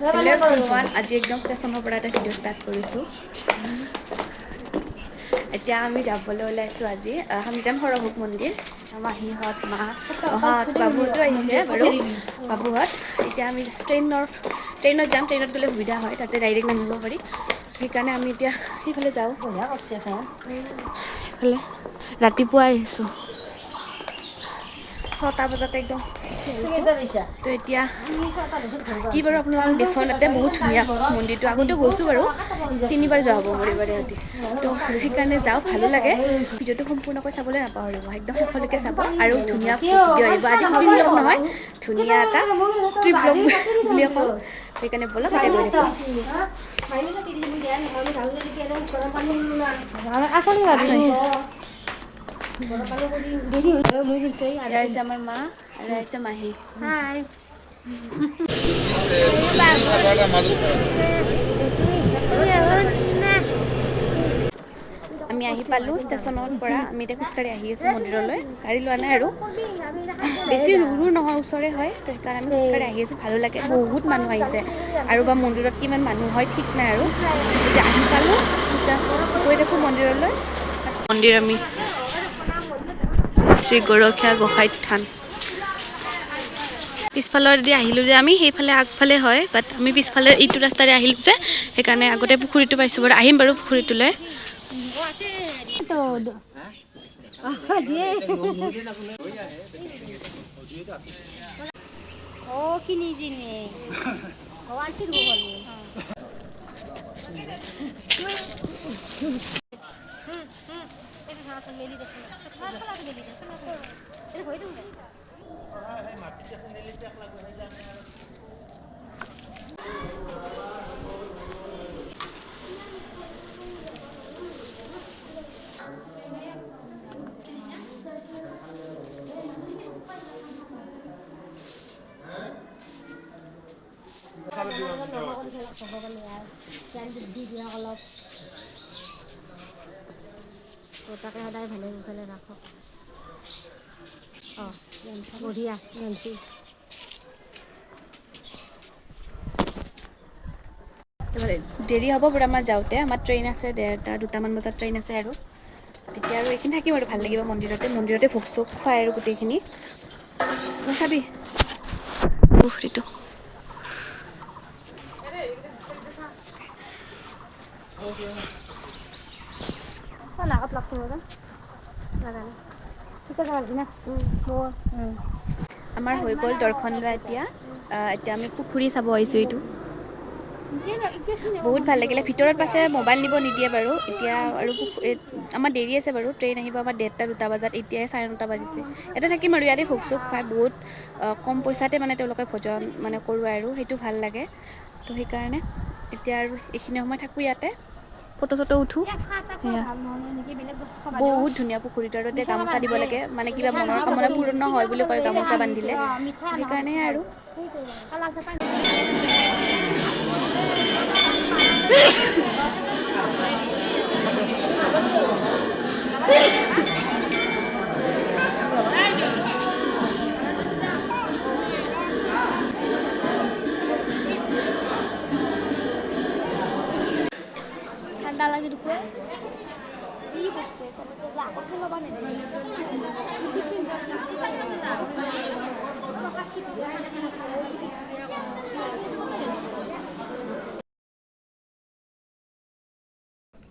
Hello' everyone, আজি একদম ষ্টেচনৰ পৰা এটা ভিডিঅ' ষ্টাৰ্ট কৰিছোঁ। এতিয়া আমি যাবলৈ ওলাইছোঁ। আজি আমি যাম সৰভোগ মন্দিৰ। মাহীহঁত, মা, অহাত বাবুহঁতো আহিছে বাৰু, বাবুহঁত। এতিয়া আমি ট্ৰেইনত যাম। ট্ৰেইনত গ'লে সুবিধা হয়, তাতে ডাইৰেক্ট নামিব পাৰি। সেইকাৰণে আমি এতিয়া সেইফালে যাওঁ। সেইফালে ৰাতিপুৱা আহিছোঁ 6টা বজাতে একদম। তো এতিয়া কি বাৰু আপোনালোকক দেখুৱাম। তাতে বহুত ধুনীয়া মন্দিৰটো। আগতেও গৈছোঁ বাৰু, তিনিবাৰ যোৱা হ'ব মোৰ এইবাৰে সৈতে। তো সেইকাৰণে যাওঁ, ভালো লাগে। ভিডিঅ'টো সম্পূৰ্ণকৈ চাবলৈ নাপাহৰিব, একদম শেষলৈকে চাব আৰু ধুনীয়া ভিডিঅ' আহিব। আজি কুকিং ব্লগ নহয়, ধুনীয়া এটা ট্ৰিপ ব্লগ বুলিয়ে ক'ম। সেইকাৰণে ব'লক, এতিয়া গৈ আছোঁ। এয়া হৈছে আমাৰ মা আৰু এয়া হৈছে মাহী। আমি আহি পালোঁ ষ্টেচনৰ পৰা। আমি এতিয়া খোজকাঢ়ি আহি আছোঁ মন্দিৰলৈ। গাড়ী লোৱা নাই আৰু, বেছি দূৰো নহয়, ওচৰে হয়। তো সেইকাৰণে আমি খোজকাঢ়ি আহি আছোঁ, ভালো লাগে। বহুত মানুহ আহিছে আৰু বা মন্দিৰত কিমান মানুহ হয় ঠিক নাই। আৰু এতিয়া আহি পালোঁ, এতিয়া গৈ থাকোঁ মন্দিৰলৈ। মন্দিৰ আমি শ্ৰী গৰখীয়া গোসাঁই থান। পিছফালৰ দি আহিলোঁ যে আমি, সেইফালে আগফালে হয়, বাট আমি পিছফালে এইটো ৰাস্তাৰে আহিলোঁ যে, সেইকাৰণে আগতে পুখুৰীটো পাইছোঁ বাৰু। আহিম বাৰু পুখুৰীটোলৈ। তাকে সদায় ভালে কুশলে ৰাখক। অঁ, বঢ়িয়া। দেৰি হ'ব বাৰু আমাৰ যাওঁতে। আমাৰ ট্ৰেইন আছে 1:30, 2টামান বজাত ট্ৰেইন আছে। আৰু তেতিয়া আৰু এইখিনি থাকিম আৰু ভাল লাগিব মন্দিৰতে। মন্দিৰতে ভোগ চোগ খুৱাই আৰু গোটেইখিনি। চাবি পুখুৰীটো। আমাৰ হৈ গ'ল দৰ্শন লোৱা। এতিয়া এতিয়া আমি পুখুৰী চাব আহিছোঁ। এইটো বহুত ভাল লাগিলে। ভিতৰত পাছে মোবাইল নিব নিদিয়ে বাৰু। এতিয়া আৰু আমাৰ দেৰি আছে বাৰু, ট্ৰেইন আহিব আমাৰ 1:30, 2টা বজাত। এতিয়াই 9:30 বাজিছে। ইয়াতে থাকিম আৰু ইয়াতে ভোগ চোগ খুৱাই বহুত কম পইচাতে মানে তেওঁলোকে ভোজন মানে কৰোৱাই আৰু সেইটো ভাল লাগে। তো সেইকাৰণে এতিয়া আৰু এইখিনি সময় থাকোঁ ইয়াতে, ফটো চটো উঠোঁ। বহুত ধুনীয়া পুখুৰীটো। আৰু এতিয়া গামোচা দিব লাগে, মানে কিবা মনৰ কামনা পূৰ্ণ হয় বুলি কয় গামোচা বান্ধিলে, সেইকাৰণে আৰু। ঠাণ্ডা লাগি দেখুৱাই কি বস্তু।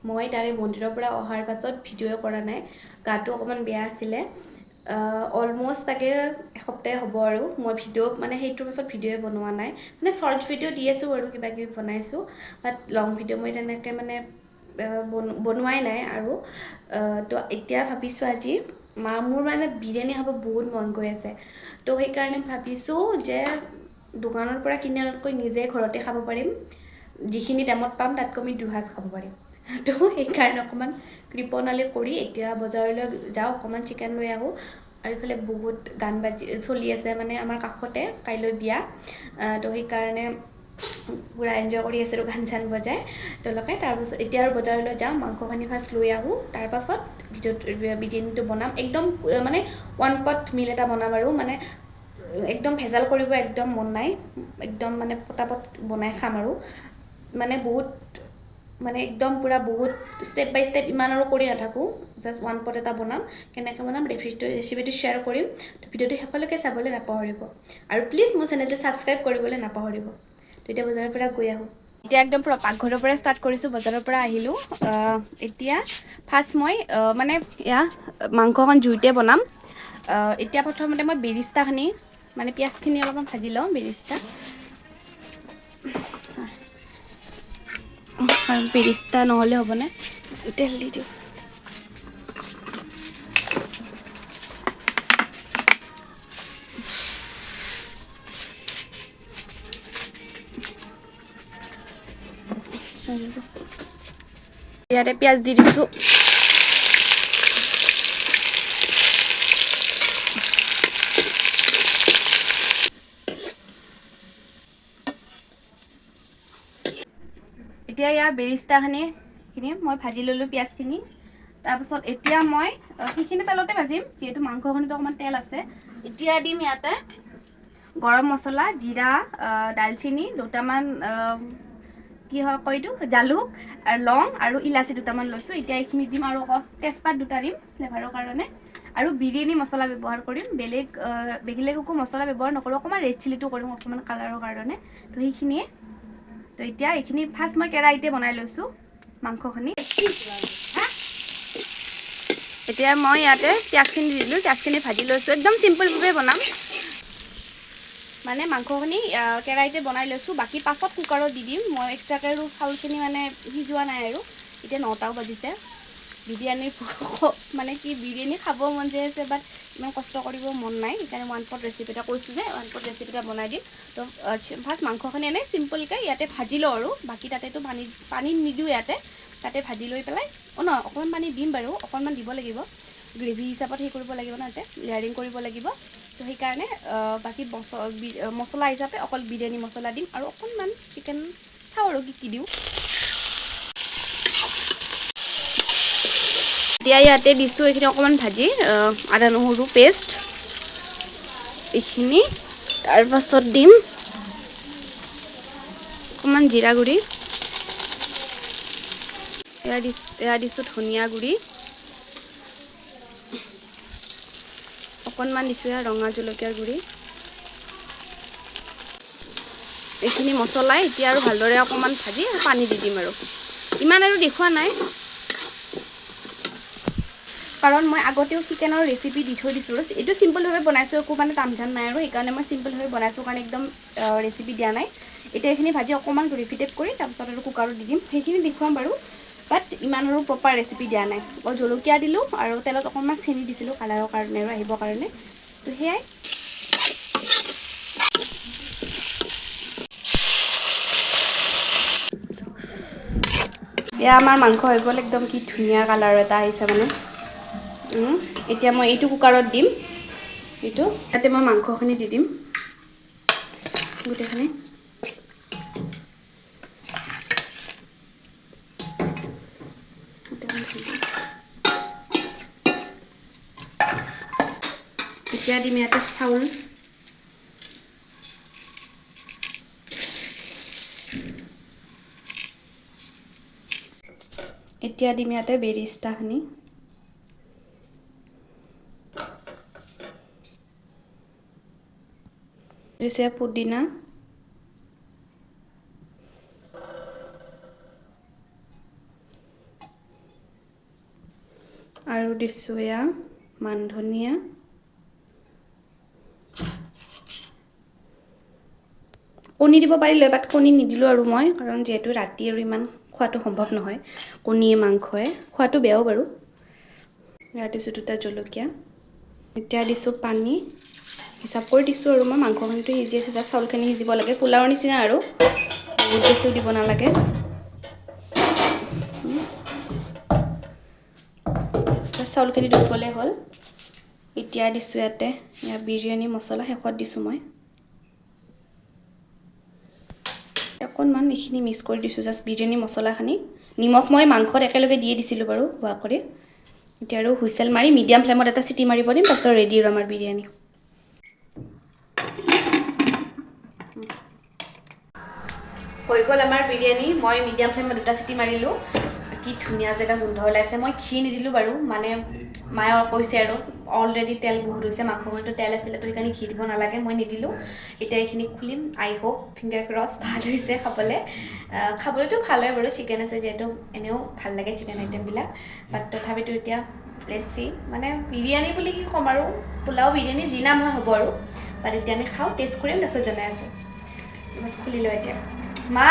মই তাৰে মন্দিৰৰ পৰা অহাৰ পাছত ভিডিঅ' কৰা নাই, গাটো অকণমান বেয়া আছিলে। অলম'ষ্ট চাগে এসপ্তাহে হ'ব আৰু মই ভিডিঅ' মানে সেইটোৰ পাছত ভিডিঅ'য়ে বনোৱা নাই। মানে শ্বৰ্ট ভিডিঅ' দি আছোঁ বাৰু, কিবা কিবি বনাইছোঁ, বাট লং ভিডিঅ' মই তেনেকৈ মানে বনোৱাই নাই আৰু। তো এতিয়া ভাবিছোঁ আজি মা মোৰ মানে বিৰিয়ানী খাব বহুত মন গৈ আছে। তো সেইকাৰণে ভাবিছোঁ যে দোকানৰ পৰা কিনি অনাতকৈ নিজে ঘৰতে খাব পাৰিম, যিখিনি দামত পাম তাতকৈ আমি দুসাঁজ খাব পাৰিম। তো সেইকাৰণে অকণমান কৃপণালি কৰি এতিয়া বজাৰলৈ যাওঁ, অকণমান চিকেন লৈ আহোঁ। আৰু ইফালে বহুত গান বাজি চলি আছে, মানে আমাৰ কাষতে কাইলৈ বিয়া। তো সেইকাৰণে পূৰা এনজয় কৰি আছে আৰু গান চান বজাই তেওঁলোকে। তাৰপাছত এতিয়া আৰু বজাৰলৈ যাওঁ, মাংসখিনি ফাৰ্ষ্ট লৈ আহোঁ, তাৰপাছত ভিডিঅ'ত বিৰিয়ানীটো বনাম। একদম মানে ওৱান পট মিল এটা বনাম আৰু মানে একদম ভেজাল কৰিব একদম মন নাই, একদম মানে পটাপট বনাই খাম আৰু। মানে বহুত মানে একদম পূৰা বহুত ষ্টেপ বাই ষ্টেপ ইমান আৰু কৰি নাথাকোঁ, জাষ্ট ওৱান পট এটা বনাম। কেনেকৈ বনাম ৰেচিপিটো শ্বেয়াৰ কৰিম। তো ভিডিঅ'টো শেষলৈকে চাবলৈ নাপাহৰিব আৰু প্লিজ মোৰ চেনেলটো ছাবস্ক্ৰাইব কৰিবলৈ নাপাহৰিব। তো এতিয়া বজাৰৰ পৰা গৈ আহোঁ। এতিয়া একদম পূৰা পাকঘৰৰ পৰা ষ্টাৰ্ট কৰিছোঁ, বজাৰৰ পৰা আহিলোঁ। এতিয়া ফাৰ্ষ্ট মই মানে এয়া মাংসখন জুইতে বনাম। এতিয়া প্ৰথমতে মই বেৰিষ্টাখিনি মানে পিঁয়াজখিনি অলপমান ভাজি লওঁ। বেৰিষ্টা বেৰিষ্টা নহ'লে হ'বনে, তেল দি দিওঁ। ইয়াতে পিঁয়াজ দি দিছোঁ। এতিয়া ইয়াৰ বেৰিষ্টাখিনি মই ভাজি ল'লোঁ পিঁয়াজখিনি। তাৰপাছত এতিয়া মই সেইখিনি তেলতে ভাজিম, যিহেতু মাংসখিনিত অকণমান তেল আছে। এতিয়া দিম ইয়াতে গৰম মছলা, জিৰা, দালচেনি দুটামান, কি হয় কয় এইটো, জালুক আৰু লং আৰু ইলাচি দুটামান লৈছোঁ। এতিয়া এইখিনি দিম আৰু তেজপাত দুটা দিম ফ্লেভাৰৰ কাৰণে। আৰু বিৰিয়ানী মছলা ব্যৱহাৰ কৰিম, বেলেগ বেলেগ একো মছলা ব্যৱহাৰ নকৰোঁ। অকণমান ৰেড চিলিটো কৰিম অকণমান কালাৰৰ কাৰণে। তো সেইখিনিয়ে। তো এতিয়া এইখিনি ফাৰ্ষ্ট মই কেৰাহীতে বনাই লৈছোঁ মাংসখিনি। এতিয়া মই ইয়াতে পিঁয়াজখিনি দি দিলোঁ, পিঁয়াজখিনি ভাজি লৈছোঁ। একদম চিম্পলভাৱে বনাম, মানে মাংসখিনি কেৰাহীতে বনাই লৈছোঁ। বাকী পাছত কুকাৰত দি দিম মই এক্সট্ৰাকৈ। আৰু চাউলখিনি মানে সিজোৱা নাই আৰু। এতিয়া 9টাও বাজিছে। বিৰিয়ানীৰ মানে কি বিৰিয়ানী খাব মন যায় আছে, বাট ইমান কষ্ট কৰিব মন নাই। সেইকাৰণে ওৱান পট ৰেচিপি এটা কৈছোঁ যে ওৱান পট ৰেচিপি এটা বনাই দিম। তো ফাৰ্ষ্ট মাংসখিনি এনেই চিম্পলকৈ ইয়াতে ভাজি লওঁ আৰু বাকী তাতেতো পানী পানী নিদিওঁ ইয়াতে, তাতে ভাজি লৈ পেলাই অঁ নহয় অকণমান পানী দিম বাৰু, অকণমান দিব লাগিব গ্ৰেভি হিচাপত সেই কৰিব লাগিব ন, তাতে লেয়াৰিং কৰিব লাগিব। তো সেইকাৰণে বাকী মছলা হিচাপে অকল বিৰিয়ানী মছলা দিম আৰু অকণমান চিকেন চাওঁ আৰু কি কি দিওঁ। এতিয়া ইয়াতে দিছোঁ এইখিনি অকণমান ভাজি আদা নহৰু পেষ্ট এইখিনি। তাৰপাছত দিম অকণমান জিৰা গুড়ি, এয়া দিছোঁ ধনিয়া গুড়ি অকণমান দিছোঁ, এয়া ৰঙা জলকীয়াৰ গুড়ি। এইখিনি মছলাই এতিয়া আৰু ভালদৰে অকণমান ভাজি পানী দি দিম আৰু। ইমান আৰু দেখুওৱা নাই কাৰণ মই আগতেও চিকেনৰ ৰেচিপি দি থৈ দিছোঁ। এইটো চিম্পলভাৱে বনাইছোঁ, একো মানে তামঝাম নাই আৰু, সেইকাৰণে মই চিম্পলভাৱে বনাইছোঁ কাৰণে একদম ৰেচিপি দিয়া নাই। এতিয়া এইখিনি ভাজি অকণমান গ্ৰেভি টাইপ কৰি তাৰপিছত আৰু কুকাৰত দি দিম, সেইখিনি দেখুৱাম বাৰু, বাট ইমান আৰু প্ৰপাৰ ৰেচিপি দিয়া নাই। অকল জলকীয়া দিলোঁ আৰু তেলত অকণমান চেনি দিছিলোঁ কালাৰৰ কাৰণে আৰু আহিবৰ কাৰণে। তো সেয়াই। এয়া আমাৰ মাংস হৈ গ'ল, একদম কি ধুনীয়া কালাৰ এটা আহিছে মানে। এতিয়া মই এইটো কুকাৰত দিম, এইটো ইয়াতে মই মাংসখিনি দি দিম গোটেইখিনি। এতিয়া দিম ইয়াতে চাউল, এতিয়া দিম ইয়াতে বেৰিষ্টাখিনি। দিছোঁ পুদিনা, আৰু দিছোঁ এয়া মান ধনিয়া, কণী দিব পাৰিলোঁ বাট কণী নিদিলোঁ আৰু মই, কাৰণ যিহেতু ৰাতি আৰু ইমান খোৱাটো সম্ভৱ নহয়, কণীয়ে মাংসয়ে খোৱাটো বেয়াও বাৰু। ইয়াত দিছোঁ দুটা জলকীয়া। এতিয়া দিছোঁ পানী, হিচাপ কৰি দিছোঁ আৰু মই। মাংসখিনিতো সিজি আছে, জাষ্ট চাউলখিনি সিজিব লাগে, পোলাওৰ নিচিনা আৰু, বহুত বেছিও দিব নালাগে। চাউলখিনি ধুবলৈ হ'ল। এতিয়া দিছোঁ ইয়াতে ইয়াৰ বিৰিয়ানী মছলা, শেষত দিছোঁ মই অকণমান। এইখিনি মিক্স কৰি দিছোঁ জাষ্ট বিৰিয়ানী মছলাখিনি। নিমখ মই মাংসত একেলগে দিয়ে দিছিলোঁ বাৰু হোৱা কৰি। এতিয়া আৰু হুইচেল মাৰি মিডিয়াম ফ্লেমত এটা চিটি মাৰিব দিম, তাৰপিছত ৰেডি আৰু আমাৰ বিৰিয়ানী। হৈ গ'ল আমাৰ বিৰিয়ানী। মই মিডিয়াম ফ্লেমত 2টা চিটি মাৰিলোঁ। কি ধুনীয়া যে এটা গোন্ধ ওলাইছে। মই ঘি নিদিলোঁ বাৰু, মানে মায়ে কৈছে আৰু অলৰেডি তেল বহুত হৈছে, মাংসখিনিতো তেল আছিলে, তো সেইকাৰণে ঘি দিব নালাগে, মই নিদিলোঁ। এতিয়া এইখিনি খুলিম। আই হোপ, ফিংগাৰ ক্ৰছ, ভাল হৈছে খাবলৈ। খাবলৈতো ভাল হয় বাৰু, চিকেন আছে যিহেতু, এনেও ভাল লাগে চিকেন আইটেমবিলাক। বাট তথাপিতো এতিয়া let's C, মানে বিৰিয়ানী বুলি কি ক'ম আৰু, পোলাও বিৰিয়ানী যি নাম হয় হ'ব আৰু। বাট এতিয়া আমি খাওঁ, টেষ্ট কৰিম, তাৰপিছত জনাই আছোঁ। বাছ খুলি লওঁ এতিয়া। মা,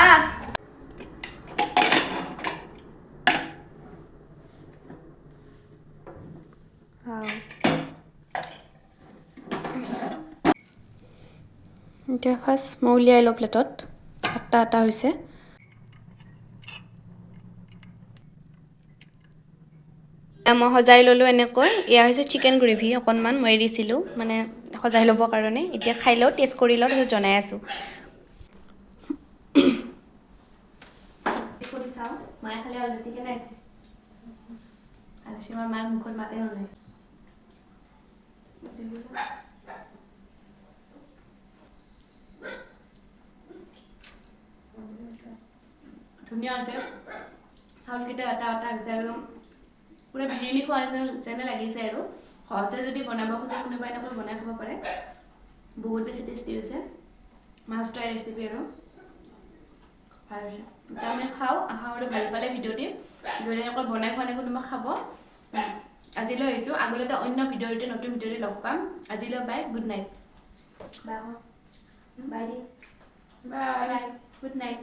এতিয়া ফাৰ্ষ্ট মই উলিয়াই লওঁ প্লেটত। এটা এটা হৈছে। মই সজাই ল'লোঁ এনেকৈ। এয়া হৈছে চিকেন গ্ৰেভি, অকণমান মই এৰিছিলোঁ মানে সজাই ল'বৰ কাৰণে। এতিয়া খাই লওঁ, টেষ্ট কৰি লওঁ, তাৰপিছত জনাই আছোঁ। কৰি চাওঁ, মায়ে খালে অলৰেডি। কেনে হৈছে? আৰু আমাৰ মাৰ মুখত মাতে নোলায়। ধুনীয়া হৈছে, চাউলকেইটা এটা এটা হৈছে আৰু পূৰা বিৰিয়ানী খোৱা নিচিনা যেনে লাগিছে। আৰু সহজে যদি বনাব খোজে কোনোবাই, এনেকৈ বনাই খাব পাৰে, বহুত বেছি টেষ্টি হৈছে। মাছ ট্ৰাই ৰেচিপি আৰু ভাল হৈছে। এতিয়া আমি খাওঁ। আশা কৰোঁ ভাল পালে ভিডিঅ'টি। যদি এনেকৈ বনাই খোৱা নাই কোনোবা, খাব। আজিলৈ আহিছোঁ, আগলৈ এটা অন্য ভিডিঅ'তে, নতুন ভিডিঅ'তে লগ পাম। আজিলৈ bye, good night. Bye bye. Bye. Bye, good night.